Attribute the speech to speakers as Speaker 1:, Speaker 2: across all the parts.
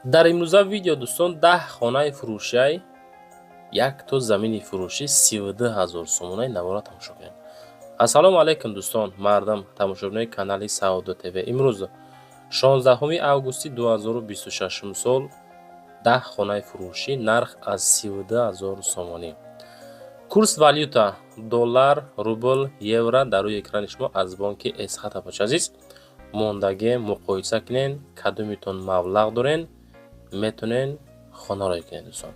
Speaker 1: Дар имрӯза видео, дӯстон, 10 хонаи фурӯшиай, якто замини фурӯшӣ 32 000 сомонаи. Навора тамошо кунед. Ассалому алайкум, дӯстон, мардам, тамошобинои канали Саодо ТВ. Имрӯз, 16 августи 2026 сол, 10 хонаи фурӯшӣ, нарх аз 32 000 сомонӣ. Курс валюта: доллар, рубл, евро дар рӯи экрани шумо аз бонки Эсхата. Бачи азиз, мондагӣ муқоиса кунен. Кадомитон маблағ дорен, метонен хонаро кунед. Дӯстон,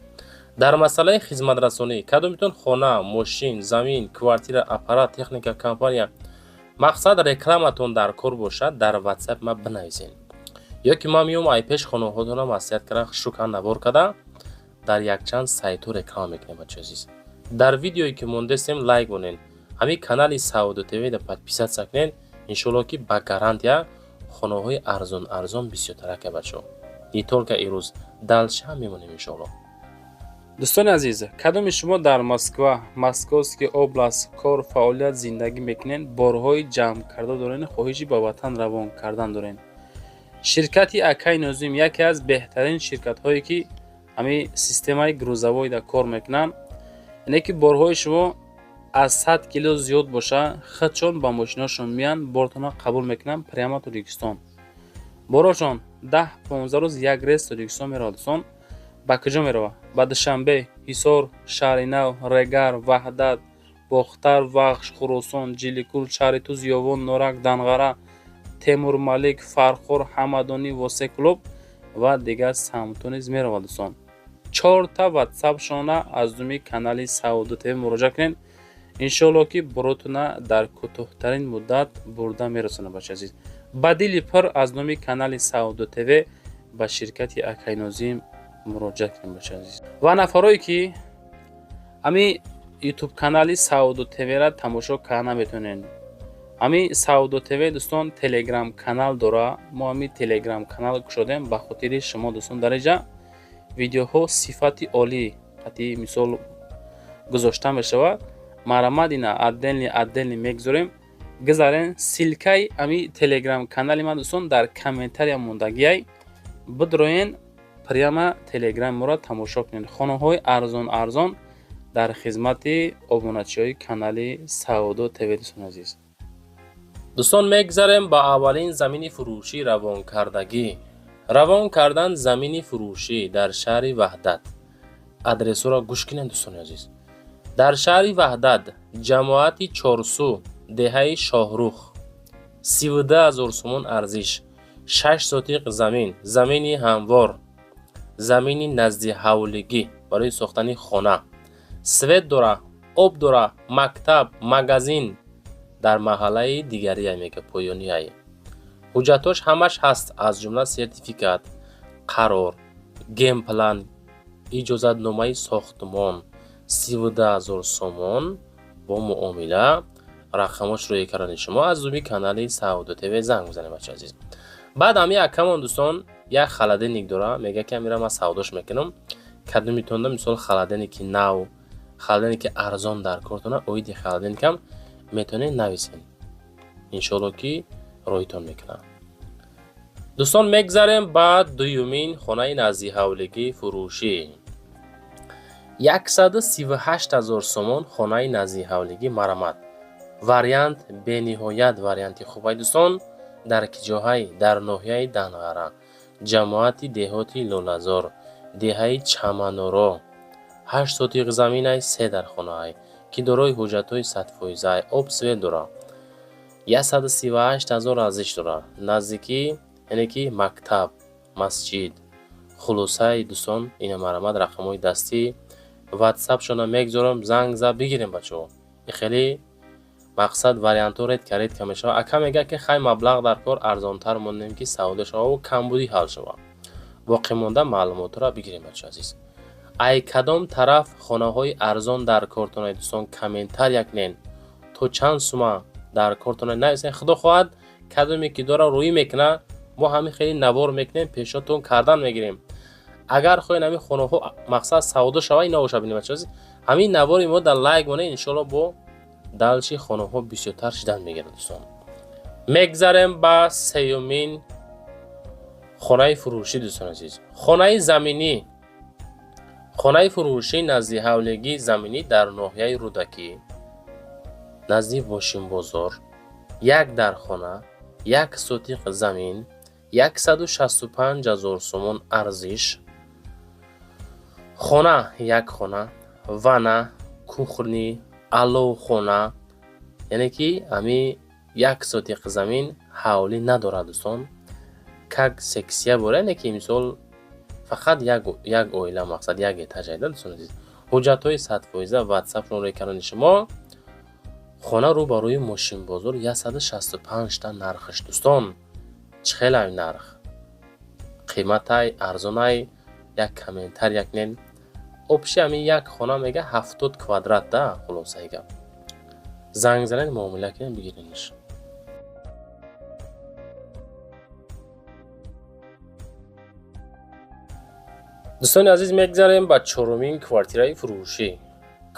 Speaker 1: дар масъалаи хизматрасонӣ, кадомитон хона, мошин, замин, квартира, аппарат, техника, компания, мақсад, рекламатон дар кор бошад, дар Ватсап ма бинависен ё ки ман меом, ай пеш хонаҳотонро маслиҳат карда, шукан навор карда, дар якчанд сайтҳо реклама мекунем. Бачи азиз, дар видеое ки мондестем, лайк монен, ҳамин канали Саодо ТВ да подписаться кунен. Иншоалло, ки ба гарантия хонаҳои арзон арзон бисёртарака, бачаҳо. Не только ирӯз, дальше ҳам мемонем, иншоалло.
Speaker 2: Дӯстони азиз, кадоми шумо дар Москва, Московский область кор, фаъолият, зиндагӣ мекунед, борҳои ҷамъ карда дорен, хоҳиши ба ватан равон кардан дорен, ширкати Акай Нозим яке аз беҳтарин ширкатҳое, ки ҳамин системаи грузовой да кор мекунанд. Яъне ки борҳои шумо аз 100 кило зиёд боша, худшон ба мошиношон меянд, бортона қабул мекунанд, прямо Тоҷикистон. Борошон 10-15 рӯз як рейс Тоҷикистон меравад. Дӯстон, ба куҷо меравад? Ба Душанбе, Ҳисор, Шаҳри Нав, Регар, Ваҳдат, Бохтар, Вахш, Хуросон, Ҷиликул, шаҳри Туз, Ёвон, Норак, Данғара, Темурмалик, Фархор, Ҳамадонӣ, Восе, Кӯлоб ва дигар самтҳо низ меравад. Дӯстон, чорта ватсапшона аз думи канали Саодо ТВ муроҷиат кунед. Иншоалло, ки боротона дар кӯтоҳтарин муддат бурда мерасонад. Бачи азиз, ба дили пур аз номи канали Саодо ТВ ба ширкати Акайнозим муроҷиат кунед. Бачи азиз, ва нафарое ки ҳамин Ютуб канали Саодо ТВра тамошо карда наметавонед, ҳамин Саодо ТВ, дӯстон, Телеграм канал дора. Мо ҳамин Телеграм канал кушодем ба хотири шумо, дӯстон. Дар инҷа видеоҳо сифати олӣ қати мисол гузошта мешавад. Марамад ина отдельный отдельный мегузорем. Гузарен, ссылка и ҳамин Телеграм канали ман, дӯстон, дар комментария мондагиай. Бидроен, прямо Телеграми моро тамошо кунед. Хонаҳои арзон арзон дар хизмати обуначиҳои канали Саодо ТВ, дӯстони азиз.
Speaker 1: Дӯстон, мегзарем ба аввалин замини фурӯшӣ равонкардагӣ. Равон кардан замини фурӯшӣ дар шаҳри Ваҳдат. Адресҳоро гӯш кунед, дӯстони азиз. Дар шаҳри Ваҳдат, ҷамоати Чорсу, деҳаи Шоҳрух, 32 000 сомон арзиш, 6 сотиқ замин, замини ҳамвор, замини наздиҳавлигӣ барои сохтани хона, свет дора, об дора, мактаб, магазин дар маҳаллаи дигария мега, поёнияй. Ҳуҷҷатҳош ҳамаш ҳаст, аз ҷумла сертификат, қарор, генплан, иҷозатномаи сохтмон. 32 000 сомон бо муомила. Рақамош рӯи экрани шумо. Аз зуби канали Саодо ТВ занг бизанед, бача азиз. Баъд ҳами акамон, дӯстон, як холодильник дора, мега, ки амира ман савдош мекунам. Кадомитонда, мисол, холодильник и нав, холодильник и арзон дар кортона, оиди холодильник ам метавонед нависед. Иншоалло, ки роҳитон мекунам. Дӯстон, мегзарем ба дуюмин хонаи наздиҳавлигӣ фурӯшӣ, 138 000 сомон, хонаи наздиҳавлигӣ. Марамат, вариант бениҳоят варианти хубай, дӯстон. Дар киҷоҳай? Дар ноҳияи Данғара, ҷамоати деҳоти Лолазор, деҳаи Чаманоро, 8 сотиқ заминай, се дархонаай, ки дорои ҳуҷҷатҳои 100-фоизай, об, свет дора. 138 000 арзиш дора. Наздикӣ, яъне ки мактаб, масҷид. Хулосаи, дӯстон, ина марамат, рақамҳои дастӣ, ватсапшона мегузорам, занг зад бигирем, бачаҳо. Хеле мақсад, вариантҳо редко редко мешавад. Ака мегӯяд, ки хай, маблағ дар кор, арзонтар монем, ки савдо шававу камбудӣ ҳал шавад. Боқимонда маълумотҳоро бигирем, бачаҳо азиз. Ай кадом тараф хонаҳои арзон дар кортонай, дӯстон, комментария кунен. То чанд сума дар кортонай, нависен. Худо хоҳад, кадоме ки дора, рӯӣ мекунад. Мо ҳамин хеле навор мекунем, пешниҳодтон кардан мегирем. Агар хоҳед, ҳамин хонаҳо, мақсад, савдо шава, ин навоша бинем, бачаҳо. Ҳамин навори мо дар лайк монед, иншоалло, бо дальше хонаҳо бисёртар шидан мегирад. Дӯстон, мегзарем ба сеюмин. Хонаи фурӯшӣ, дӯстони азиз, хонаи заминӣ, хонаи фурӯшӣ назди ҳавлигии заминӣ дар ноҳияи Рӯдакӣ, назди Вошинбозор, як дархона, як сотиқ замин, 165 000 сомон арзиш. Хона як хона, ванна, кухня, аловхона, яъне ки ҳами як сотиқ замин ҳавлӣ надорад, дӯстон. Как секция бора, яъне ки мисол фақат як оила, мақсад як этаж айда, дӯстони азиз. Ҳуҷҷатҳои 100%, ватсап номери канали шумо. Хона рӯ ба рӯи мошинбозор, 165 та нархаш, дӯстон. Чӣ хелай нарх? Қиматай, арзонай? Як комментарий кунед. Общий ҳамин як хона мега 70 квадрат да, хулосаи гап. Занг занед, муомила кунед, бигиренаш. Дӯстони азиз, мегзарем ба чорумин квартираи фурӯшӣ.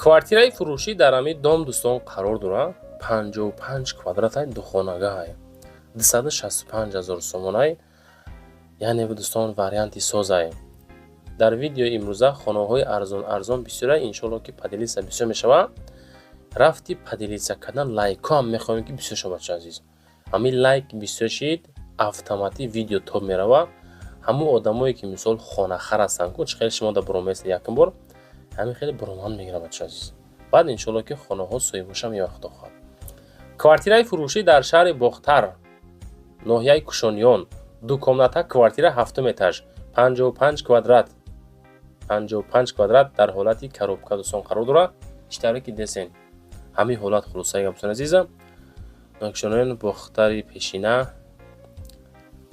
Speaker 1: Квартираи фурӯшӣ дар ҳамин дом, дӯстон, қарор дорад. 55 квадратай, духонагаҳай, 265 000 сомонай. Яъне, дӯстон, варианти созай. Дар видеои имрӯза хонаҳои арзон арзон бисёра, иншоалло ки поделиться бисёр мешавад. Рафти поделиться кардан, лайкҳо ҳам мехоҳем ки бисёр шавад, бачаи азиз. Ҳамин лайк бисёр шид, автоматӣ видео тоб меравад. Ҳамун одамое ки мисол хонахар ҳастанд ку, чӣ хеле шумо да буромест якум бор, ҳамин хеле буроманд мегирад, бачаи азиз. Баъд иншоалло ки хонаҳо соҳибоша меояд, худо хоҳад. Квартираи фурӯшӣ дар шаҳри Бохтар, ноҳияи Кушониён, ду комната квартира, ҳафтум этаж, 55 квадрат, 55 квадрат дар ҳолати коробка, дӯстон, қарор дорад. Чӣ тавре ки десен, ҳамин ҳолат. Хулосаи гап, дӯстони азизам, Кушониён, Бохтари пешина,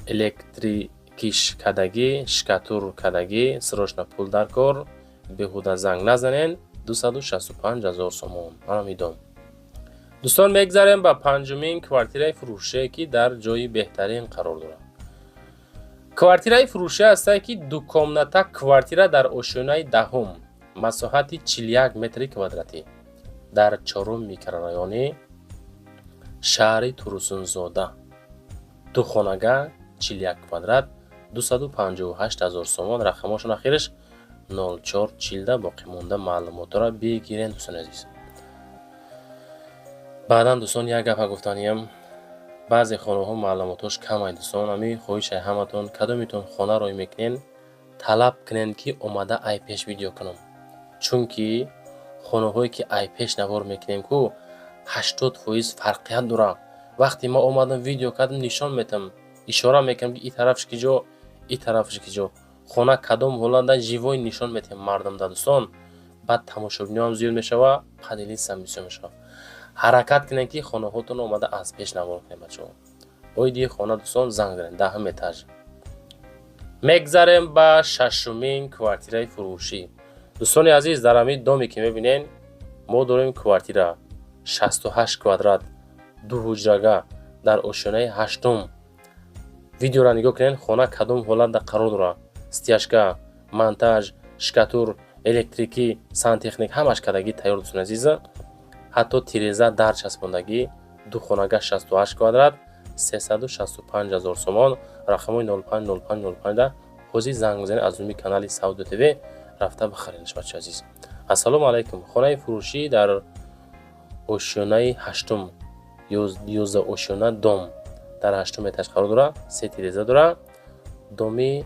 Speaker 1: электрикиш кардагӣ, штукатур кардагӣ, срочно пул дар кор, беҳуда занг назанен, 265 000 сомон. Манам идом. Дӯстон, мегзарем ба панҷумин квартираи фурӯшие, ки дар ҷои беҳтарин қарор дорад. Квартираи фурӯшӣ ҳастае ки дукомната квартира дар ошёнаи даҳум, масоҳати 41 метри квадратӣ, дар чорум микрорайони шаҳри Турсунзода, духонага, 41 квадрат, 258 000 сомон. Рақамошон ахираш 04 40. Боқимонда маълумотҳоро бигирен, дӯстони азиз. Баъдан, дӯстон, як гапа гуфтаниям: баъзе хонаҳо маълумотҳош камай, дӯстон. Ҳамин хоҳишай ҳаматон, кадомитон хона рой мекунен, талаб кунен ки омада ай пеш видео кунам, чунки хонаҳое ки ай пеш навор мекунем ку, 80% фарқият дорад. Вақте ма омадам, видео кардам, нишон метам, ишора мекунам, ки и тарафш ки ҷо, и тарафш ки ҷо, хона кадом ҳолатда, живой нишон метиҳем мардумда, дӯстон. Баъд тамошобиниҳоам зиёд мешавад, поделиться бисёр мешавад. Ҳаракат кунед, ки хонаҳотон омада аз пеш навор кунед, бачаҳо. Оиди хона, дӯстон, занг занед, даҳум этаж. Мегзарем ба шашумин квартираи фурӯшӣ. Дӯстони азиз, дар ҳамин доме ки мебинен, мо дорем квартира 68 квадрат, ду ҳуҷрага, дар ошёнаи ҳаштум. Видеоро нигоҳ кунед, хона кадом ҳолатда қарор дорад: стяжка, монтаж, штукатур, электрикӣ, сантехник ҳамаш кардагӣ тайёр, дӯстони азиза. Ҳатто тиреза дар часпондагӣ. Ду хонага, 68 квадрат, 365 000 сомон. Рақамҳои 05 05 05 да ҳозир занг бизанед, аз номи канали Савдо ТВ рафта бихаренаш, бачаи азиз. Ассалому алайкум. Хонаи фурӯшӣ дар ошёнаи ҳаштум, 11 ошёна дом, дар ҳаштум этаж қарор дорад, се тиреза дорад, доми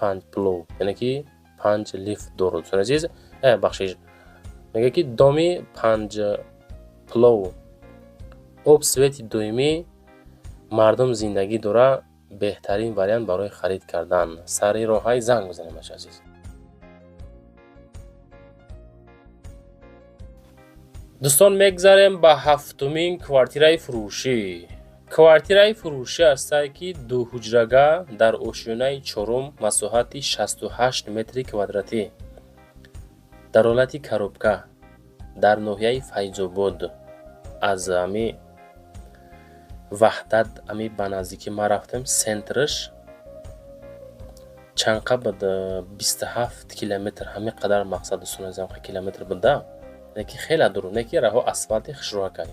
Speaker 1: панҷ плов, яъне ки панҷ лифт дорад, дӯстони азиз. Бахшиш, мегӯяд ки доми панҷ плов, об, свети доимӣ, мардум зиндагӣ дорад. Беҳтарин вариант барои харид кардан. Сари роҳҳаи занг бизанед, бачаи азиз. Дӯстон, мегзарем ба ҳафтумин квартираи фурӯшӣ. Квартираи фурӯшӣ ҳастае ки дуҳуҷрага дар ошёнаи чорум, масоҳати 68 метри квадратӣ, дар ҳолати коробка, дар ноҳияи Файзобод. Аз ҳами Ваҳдат ами ба наздикӣ ма рафтем, центрш чанқа буд? 27 километр, ҳамин қадар. Мақсад, дӯстони азизам, километр буда, не ки хеле дур, не ки раҳо асфалти хушрӯакай.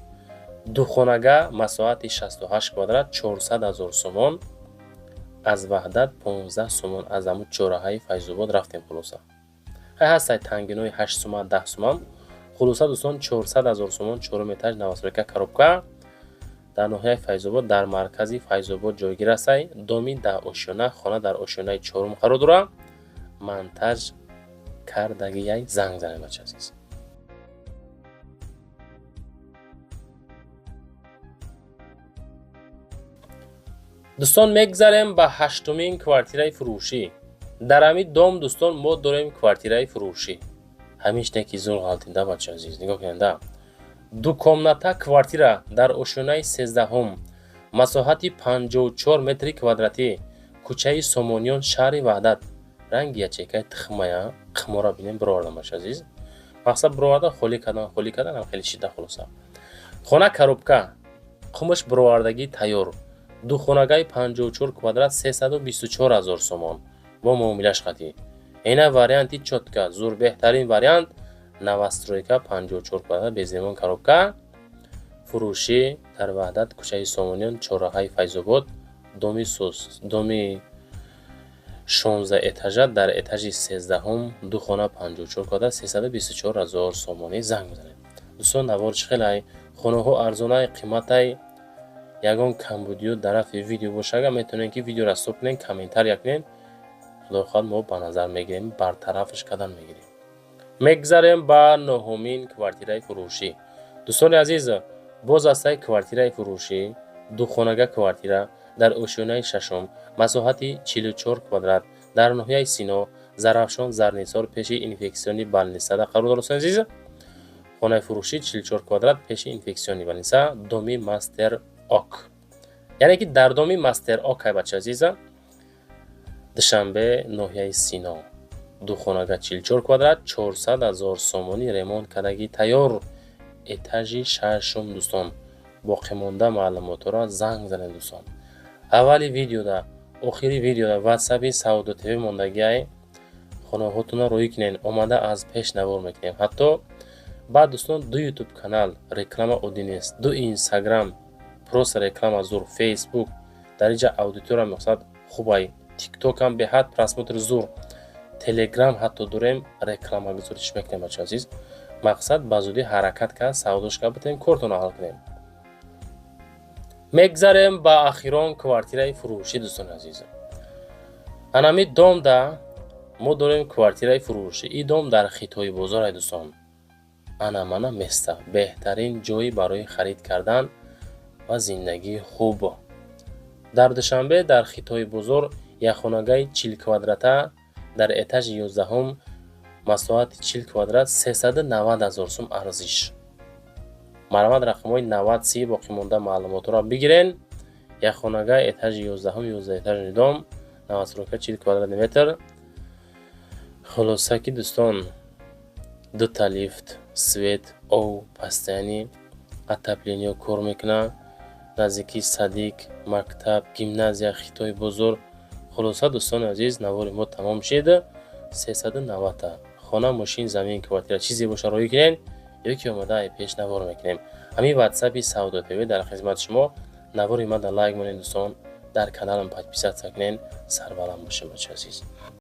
Speaker 1: Духонага, масоҳати 68 квадрат, 400 000 сомон. Аз Ваҳдат 15 сомон, аз ҳамун чораҳаи Файзобод рафтем. Хулоса, хай, ҳастай тангинои 8 сума, 10 сумам. Хулоса, дӯстон, 400 ҳазор сомон, чорум этаж, новостройка, коробка, дар ноҳияи Файзобод, дар маркази Файзобод ҷойгир астай. Доми 10 ошёна, хона дар ошёнаи чорум қарор дорад, монтаж кардагияй. Занг занед, бача азиз. Дӯстон, мегзарем ба ҳаштумин квартираи фурӯшӣ. Дар ҳамин дом, дӯстон, мо дорем квартираи фурӯшӣ. Ҳамиш неки зур ғалтида, бача азиз, нигоҳ кунед. Ду комната квартира дар ошёнаи 13-ҳум, масоҳати 54 метри квадратӣ, кӯчаи Сомониён, шаҳри Ваҳдат. Ранги ячейкаи тихмая қимора бинем, бировардам, бача азиз. Мақсад бироварда, холӣ кардан, холӣ кардан, хеле шида. Хулоса, хона коробка, қумаш бировардагӣ тайёр, духонагаи 54 квадрат, 324 ҳазор сомон бо муомилаш қатӣ. Ина варианти чётко, зур, беҳтарин вариант, новостройка, 54 квадрат, без ремонт, коробка, фурӯшӣ дар Ваҳдат, кӯчаи Сомониён, чорраҳаи Файзобод, доми доми 16 этажа, дар этажи 13-ҳум, ду хона, 54 квадрат, 324 ҳазор сомонӣ. Занг бизанед, дӯстон. Навор чӣ хелай? Хонаҳо арзонай, қиматай? Ягон камбудиё дар рафти видео бошага, метавонем ки видеоро стоп кунем, комментария кунем. Худо хоҳад, мо ба назар мегирем, бартарафш кардан мегирем. Мегзарем ба нуҳумин квартираи фурӯшӣ. Дӯстони азиз, боз астаи квартираи фурӯшӣ, духонага квартира дар ошёнаи шашум, масоҳати 44 квадрат, дар ноҳияи Сино, Зарафшон, Зарнисор, пеши инфекционный больницада қарор дорад. Дӯстони азиз, хонаи фурӯшӣ 44 квадрат, пеши инфекционный больница, доми Мастер Ок, яъне ки дар доми Мастер Ок ай, бача азиза. Душанбе, ноҳияи Сино, духонага, 44 квадрат, 400 ҳазор сомонӣ, ремонт кардагӣ тайёр, этажи шашум. Дӯстон, боқимонда маълумотҳоро занг занед. Дӯстон, аввали видеода, охири видеода ватсапи Савдо ТВ мондагиай. Хонаҳотонро роҳӣ кунед, омада аз пеш навор мекунем ҳатто. Баъд, дӯстон, ду Ютуб канал, реклама оддӣ нест, ду Инстаграм, просто реклама зур, Фейсбук, дар инҷа аудитория мақсад хубай, Тиктокам беҳад просмотр зур, Телеграм ҳатто дорем, реклама гузориш мекунем. Бача азиз, мақсад ба зудӣ ҳаракат кард, савдош кард, битавонем кортонро ҳал кунем. Мегзарем ба ахирон квартираи фурӯшӣ. Дӯстони азиз, анами домда мо дорем квартираи фурӯшӣ. И дом дар Хитои бозор ай, дӯстон. Ана мана места, беҳтарин ҷой барои харид кардан ва зиндагии хуб дар Душанбе, дар Хитои бозор, якхонагаи 40 квадрата дар этажи 11-ҳум, масоҳати 40 квадрат, 390 ҳазор сум арзиш. Марҳамат, рақамҳои 90 30, боқимонда маълумотҳоро бигирен. Якхонага, этажи 11-ҳум, 11 этажный дом, новостройка, 40 квадратный метр. Хулоса ки, дӯстон, дута лифт, свет, об, постоянный отопление кор мекунад, наздикии садик, мактаб, гимназия, Хитои бозор. Хулоса, дӯстони азиз, навори мо тамом шид. 390-та хона, мошин, замин, квартира, чизе боша, роҳӣ кунед ё ки омада ай пеш навор мекунем. Ҳамин ватсапи Савдо ТВ дар хизмати шумо. Навори мада лайк монед, дӯстон, дар каналам подписаться кунед. Сарбаланд бошед, бача азиз.